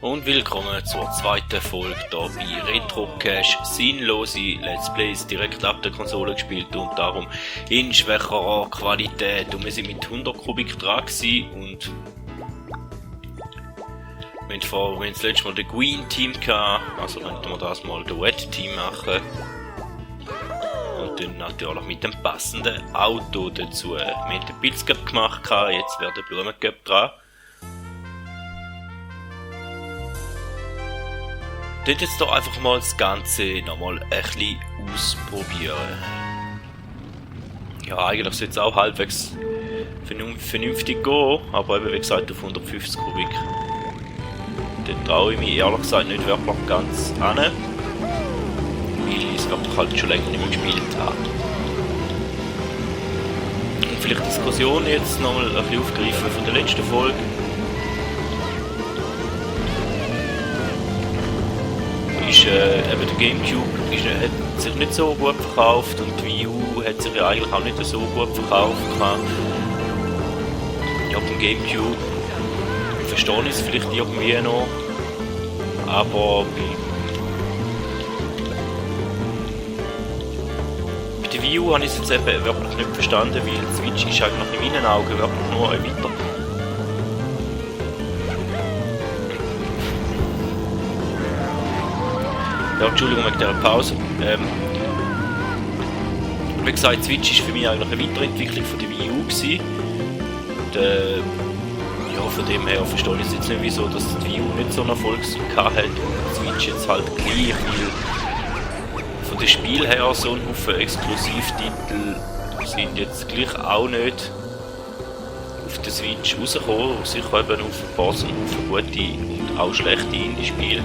Und willkommen zur zweiten Folge hier bei Retro-Cache. Sinnlose Let's Plays direkt ab der Konsole gespielt und darum in schwächerer Qualität. Und wir sind mit 100 Kubik dran gewesen und wir haben das letzte Mal den Green Team gehabt, also könnten wir das mal den Wet Team machen. Und dann natürlich mit dem passenden Auto dazu. Wir haben den Pilzcup gemacht, jetzt wäre der Blumencup dran. Ich werde jetzt hier einfach mal das Ganze nochmal ein bisschen ausprobieren. Ja, eigentlich sollte es auch halbwegs vernünftig gehen, aber eben wie gesagt auf 150 Kubik. Da traue ich mich ehrlich gesagt nicht wirklich ganz an, weil ich es wirklich halt schon länger nicht mehr gespielt habe. Und vielleicht Diskussion jetzt nochmal ein bisschen aufgreifen von der letzten Folge. Eben der Gamecube hat sich nicht so gut verkauft und die Wii U hat sich ja eigentlich auch nicht so gut verkauft. Ja, beim Gamecube verstehe ich es vielleicht irgendwie noch, aber bei der Wii U habe ich es jetzt eben wirklich nicht verstanden, weil die Switch ist eigentlich in meinen Augen wirklich nur ein weiter. Ja, Entschuldigung wegen dieser Pause. Wie gesagt, Switch war für mich eigentlich eine Weiterentwicklung von der Wii U gewesen. Und, ja, von dem her verstehe ich jetzt nicht, wieso dass die Wii U nicht so einen Erfolg gehabt hat und die Switch jetzt halt gleich, weil von dem Spiel her so ein Haufen Exklusivtitel sind jetzt gleich auch nicht auf der Switch rausgekommen. Sicher eben auf ein paar gute und auch schlechte Indie-Spiele,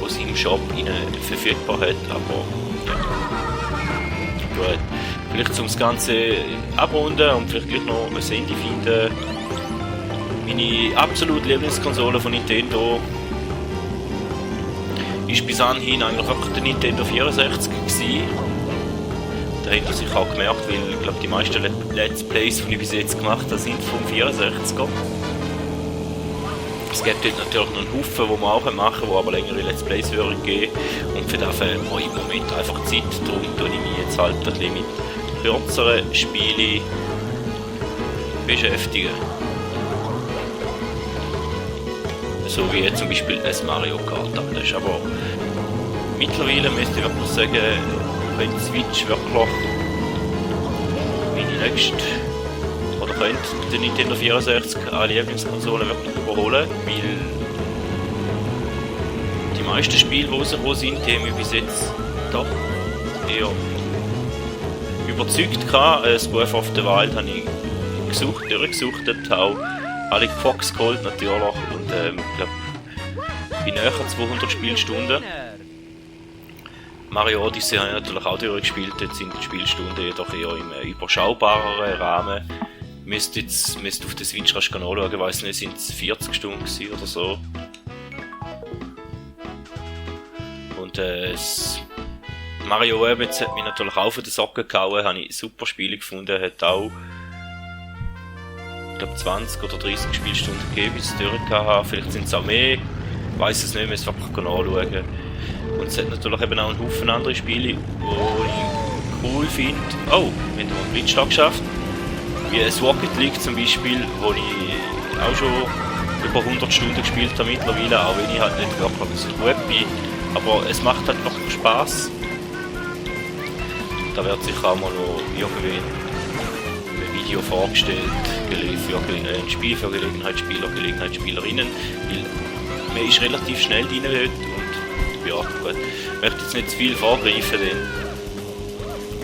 sie im Shop verfügbar hat, aber ja. Gut. Vielleicht zum das Ganze abrunden und vielleicht gleich noch ein Ende finden. Meine absolute Lieblingskonsole von Nintendo ist bis anhin eigentlich wirklich der Nintendo 64 gewesen. Da habt ihr sicher auch gemerkt, weil ich glaube die meisten Let's Plays, die ich bis jetzt gemacht habe, sind vom 64er. Es gibt dort natürlich noch einen Haufen, die wir auch machen, die aber längere Let's Plays würden geben. Und für das habe ich im Moment einfach Zeit. Darum tue ich mich jetzt halt ein bisschen mit kürzeren Spielen beschäftigen. So wie jetzt zum Beispiel das Mario Kart. Das ist aber mittlerweile, müsste ich wirklich sagen, wenn die Switch wirklich meine nächste oder könnte der Nintendo 64 alle Lieblingskonsolen wirklich überholen, weil die meisten Spiele, die rausgekommen sind, die haben mich bis jetzt doch eher überzeugt gehabt. Das Breath of the Wild habe ich durchgesucht, auch alle Fox geholt natürlich und ich glaube, bei näher 200 Spielstunden. Mario Odyssey habe ich natürlich auch durchgespielt, jetzt sind die Spielstunden jedoch eher im überschaubareren Rahmen. Müsste auf der Switch rasch anschauen, ich weiss nicht, sind es 40 Stunden oder so. Und Mario Web hat mich natürlich auch von den Socken gehauen, habe ich super Spiele gefunden, hat auch ich glaube 20 oder 30 Spielstunden gegeben, bis ich es durchgehauen habe. Vielleicht sind es auch mehr, ich weiss es nicht, müsste einfach anschauen. Und es hat natürlich eben auch einen Haufen andere Spiele, die ich cool finde. Oh, wir haben einen Blitzschlag geschafft. Wie ein Rocket League zum Beispiel, wo ich auch schon über 100 Stunden gespielt habe mittlerweile, auch wenn ich halt nicht wirklich so gut bin. Aber es macht halt noch Spaß. Da wird sicher auch mal noch irgendwie ein Video vorgestellt für ein Spiel für Gelegenheitsspieler, Gelegenheitsspielerinnen. Weil man ist relativ schnell rein dort und ja, gut. Ich möchte jetzt nicht zu viel vorgreifen, denn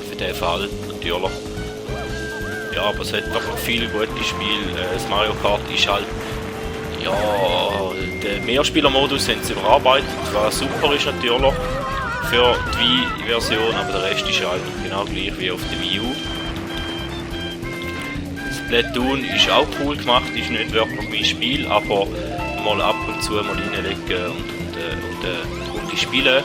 für den Fall natürlich. Ja, aber es hat wirklich viele gute Spiele. Das Mario Kart ist halt, ja, den Mehrspielermodus haben sie überarbeitet, was super ist natürlich für die Wii-Version, aber der Rest ist halt genau gleich wie auf der Wii U. Splatoon ist auch cool gemacht, ist nicht wirklich mein Spiel, aber mal ab und zu mal reinlegen und Runde spielen.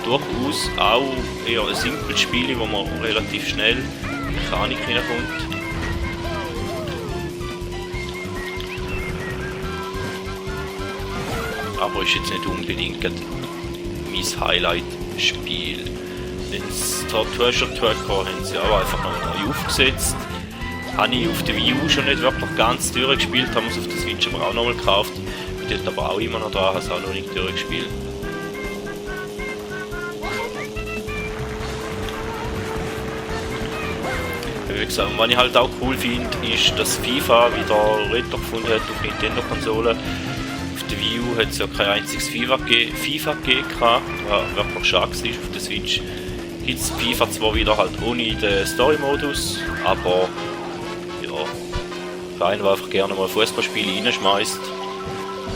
Durchaus auch eher ein simples Spiel, wo man relativ schnell Mechanik reinkommt. aber ist jetzt nicht unbedingt mein Highlight-Spiel. Jetzt da Treasure Tracker haben sie auch einfach noch neu aufgesetzt. Habe ich auf der Wii U schon nicht wirklich ganz durchgespielt, haben wir es auf der Switch aber auch nochmal gekauft. Bin dort aber auch immer noch da, habe es auch noch nicht durchgespielt. Wie gesagt, was ich halt auch cool finde, ist, dass FIFA wieder Retro gefunden hat auf Nintendo-Konsolen. Auf der Wii U hat es ja kein einziges FIFA gegeben, was wirklich schade war. Auf der Switch gibt es FIFA zwar wieder halt ohne den Story-Modus, aber ja, für einen, der einfach gerne mal Fußballspiele reinschmeißt,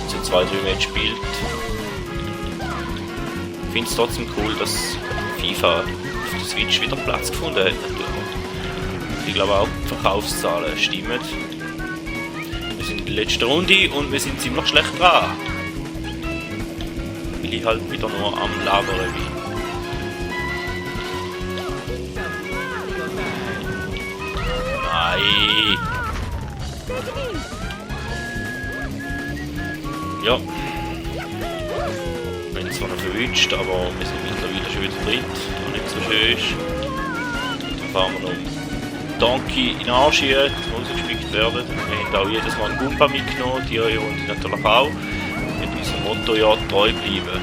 so 2-3 Matches spielt. Ich finde es trotzdem cool, dass FIFA auf der Switch wieder Platz gefunden hat. Ich glaube auch die Verkaufszahlen stimmen. Wir sind in der letzten Runde und wir sind ziemlich schlecht dran. Weil ich halt wieder nur am Labern bin. Nein! Ja. Wir haben zwar noch verwünscht, aber wir sind mittlerweile schon wieder dritt, was nicht so schön ist. Dann fahren wir noch Donkey in den Arsch hier, rausgespickt werden. Wir haben auch jedes Mal einen Gumba mitgenommen, die Runde natürlich auch. Mit unserem Motto ja treu bleiben.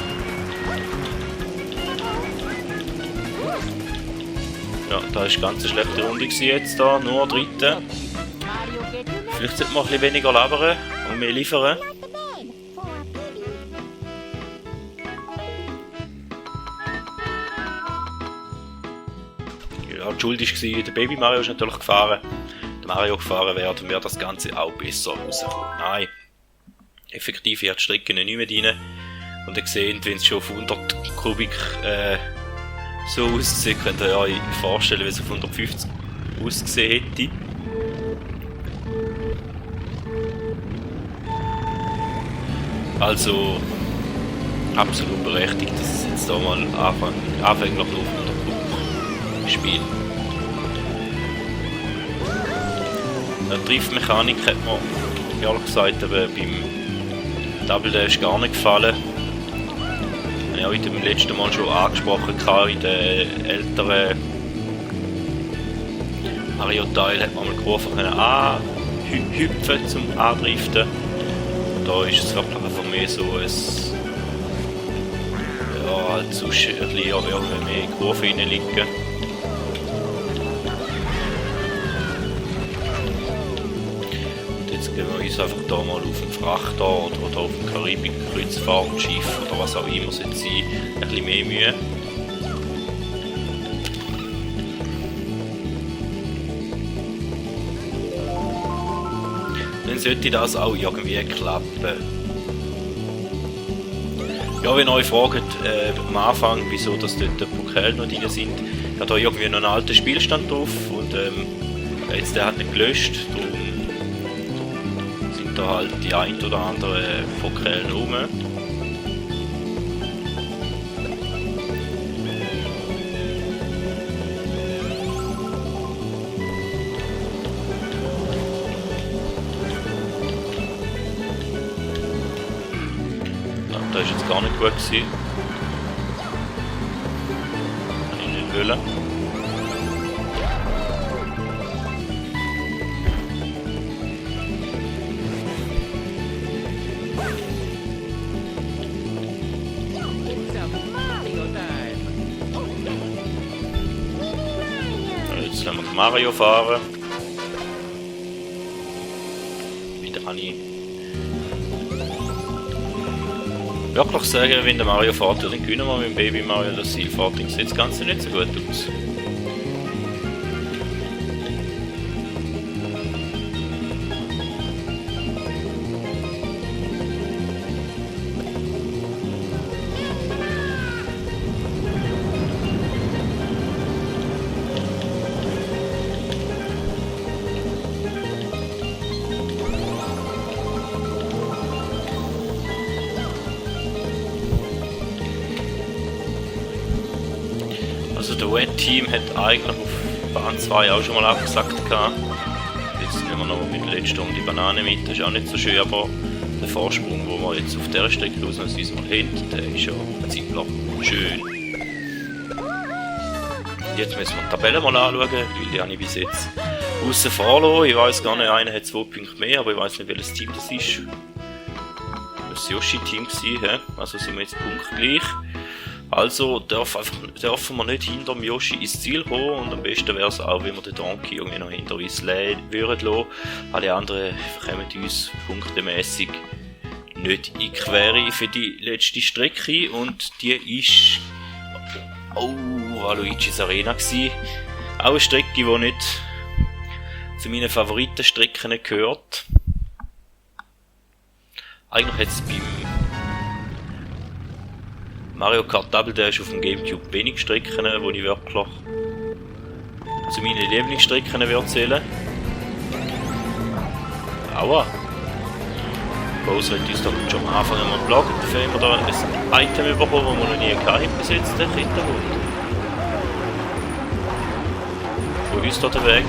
Ja, da war eine ganz schlechte Runde jetzt da, nur dritte. Vielleicht sollte man ein bisschen weniger labern und mehr liefern. Ja, die Schuld war, der Baby Mario ist natürlich gefahren. Der Mario gefahren wäre, dann wäre das Ganze auch besser rausgekommen. Nein, effektiv, ich habe die Strecken nicht mehr rein. Und ihr seht, wenn es schon auf 100 Kubik so aussieht, könnt ihr euch vorstellen, wie es auf 150 ausgesehen hätte. Also absolut berechtigt, dass es jetzt da mal anfänglich nur auf 100 Kubik spielt. Die Driftmechanik hat mir ehrlich gesagt aber beim Double Dash gar nicht gefallen. Ich habe beim letzten Mal schon angesprochen, in den älteren Mario-Teil hat man mal Kurven hüpfen zum Andriften. Da ist es wirklich einfach mehr so ein ja, halt sonst ein bisschen mehr Kurven reinliegen. Und jetzt gehen wir uns einfach da mal auf den Frachter oder auf dem Karibik-Kreuzfahrtschiff oder was auch immer es jetzt sein, ein bisschen mehr Mühe. Dann sollte das auch irgendwie klappen. Ja, wenn ihr euch fragt am Anfang, wieso dass dort die Pokale noch drin sind, ich habe da irgendwie noch einen alten Spielstand drauf und jetzt der hat nicht gelöscht, darum sind da halt die ein oder anderen Pokale rum. Das war jetzt gar nicht gut gewesen. Kann ich nicht wollen. Jetzt lassen wir den Mario fahren. Wieder Anni. Wirklich sagen, wenn der Mario fährt, dann gewinnen wir mit dem Baby Mario das Ziel fährt, dann sieht das Ganze nicht so gut aus. Also der Red Team hat eigentlich auf Bahn 2 auch schon mal abgesagt gehabt. Jetzt nehmen wir noch mit der letzten Runde die Banane mit, das ist auch nicht so schön, aber Der Vorsprung, den wir jetzt auf dieser Strecke ausnahmsweise mal haben, der ist ja ziemlich schön. Jetzt müssen wir die Tabelle mal anschauen, weil die habe ich bis jetzt aussen vor lassen. Ich weiss gar nicht, einer hat 2 Punkte mehr, aber ich weiss nicht, welches Team das ist. Das Yoshi-Team war, also sind wir jetzt punktgleich. Also dürfen wir nicht hinter dem Yoshi ins Ziel kommen und am besten wäre es auch, wenn wir den Donkey irgendwie noch hinter uns würden lassen. Alle anderen kommen uns punktemässig nicht in die Quere für die letzte Strecke und die ist Luigi's Arena gewesen. Auch eine Strecke, die nicht zu meinen Favoritenstrecken gehört. Eigentlich hat es beim Mario Kart Double Dash auf dem Gamecube wenig Strecken, die ich wirklich zu meinen Lieblingsstrecken zählen. Aua! Bowser hat uns doch schon am Anfang einmal geplagt, dafür haben wir da ein Item bekommen, das wir noch nie hatten bis jetzt, der Hintergrund. Wo uns da der Weg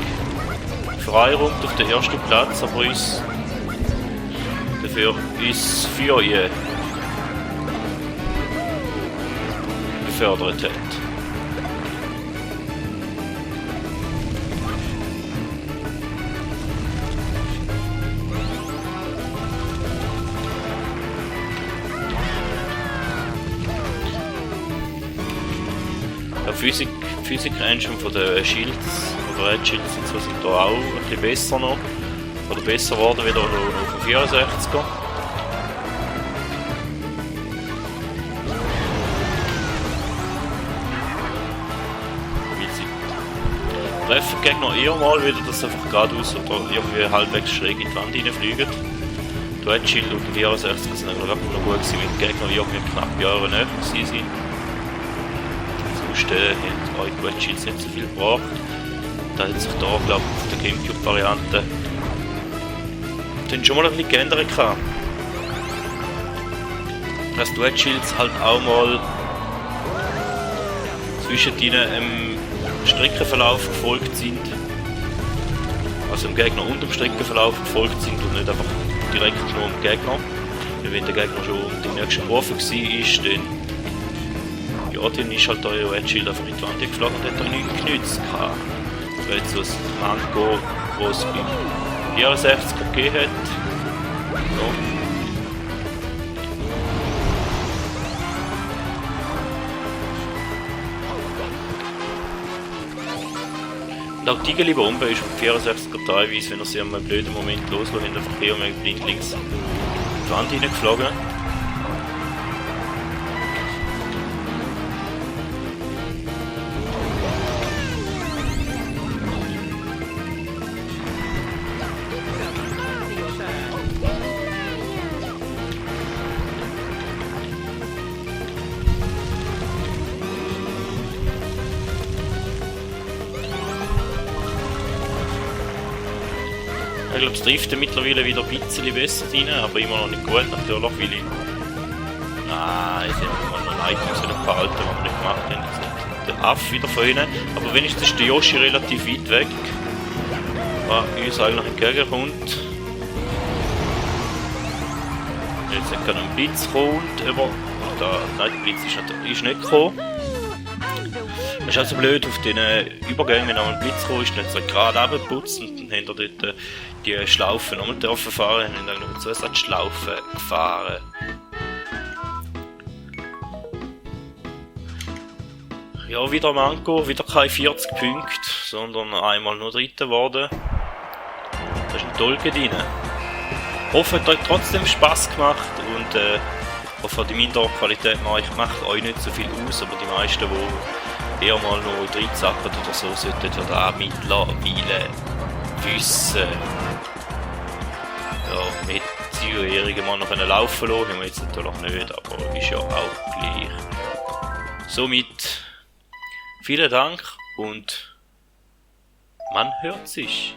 freiräumt auf den ersten Platz, aber uns dafür uns für ihr gefördert hat. Die Physik-Engine von den Shields, oder Red Shields sind da auch ein bisschen besser noch. Oder besser geworden wieder auf den 64er. Treffen die Gegner eher mal wieder, dass sie einfach geradeaus oder irgendwie halbwegs schräg in die Wand reinfliegen. Die Red Shield auf dem 64 sind eigentlich wirklich noch gut gewesen, weil die Gegner irgendwie knapp Jahre näher sind. Sonst haben die Red Shields nicht so viel gebracht. Da hat sich da, glaube ich, auf der Gamecube-Variante dann schon mal ein bisschen geändert gehabt. Dass die Red Shields halt auch mal zwischen ihnen Streckenverlauf gefolgt sind, also dem Gegner und dem Streckenverlauf gefolgt sind und nicht einfach direkt nur dem Gegner. Weil wenn der Gegner schon in der nächsten Kurve war, dann ist halt der Red Shield einfach in die Wand geflogen und hat da nichts genützt. Das war jetzt so ein Manko, das es beim 64er gegeben hat. Ja. Und auch die Tigeli-Bombe ist auf 64er teilweise, wenn er sie an einem blöden Moment loslässt, einfach eher mehr blindlings in die Wand hineingeflogen. Ich glaube, es trifft mittlerweile wieder ein bisschen besser rein, aber immer noch nicht gut, natürlich, weil ich... Nein, jetzt haben wir noch ein Item behalten, das wir nicht gemacht haben. Jetzt nicht der Aff wieder von ihnen. Aber wenigstens ist der Yoshi relativ weit weg, was uns eigentlich entgegenkommt. Jetzt hat gerade ein Blitz gekommen, nein, der Blitz ist nicht gekommen. Das ist also blöd auf den Übergängen, wenn ein Blitz kommt, ist nicht so gerade runtergeputzt und dann haben wir dort die Schlaufen nochmal dürfen fahren und haben dann noch Zusatzschlaufen gefahren. Ja, wieder Manko, wieder keine 40 Punkte, sondern einmal nur Dritter geworden. Da ist ein Dolge drin. Ich hoffe, es hat euch trotzdem Spass gemacht und hoffe, die Minderqualität macht euch nicht so viel aus, aber die meisten, die eher mal noch reinzacken oder so, sollten ja da mittlerweile wissen. Ja, mit 7-Jährigen mal noch laufen lassen, haben wir jetzt natürlich nicht, aber ist ja auch gleich. Somit vielen Dank und man hört sich.